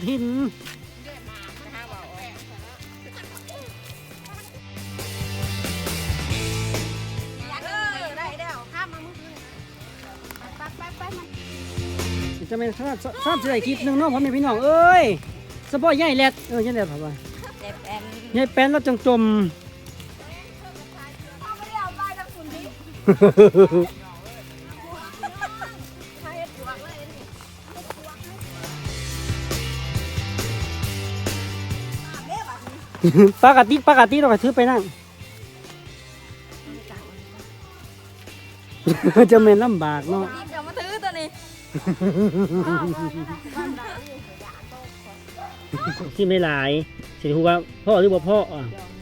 ຖິ່ນ ຈະແມ່ນຊາບ ຊາບຊິໄດ້ຄລິບໜຶ່ງເນາະ ພໍ່ແມ່ພີ່ນ້ອງເອີຍ ສະເພາະຍາຍແລັດ ເອີ ຍາຍແລັດເຂົາວ່າ ຍາຍແປ້ນ ຍາຍແປ້ນລາວຈັ່ງຈົ່ມ ປະກະຕິ ປະກະຕິເຮົາກະຖືໄປນັ້ນ ຈະແມ່ນລຳບາກເນາະ ເອົາມາຖືໂຕນີ້ ຊິໄດ້ຫຼາຍ ຊິໄດ້ຮູ້ວ່າພໍ້ຫຼືບໍ່ພໍ້ອະ.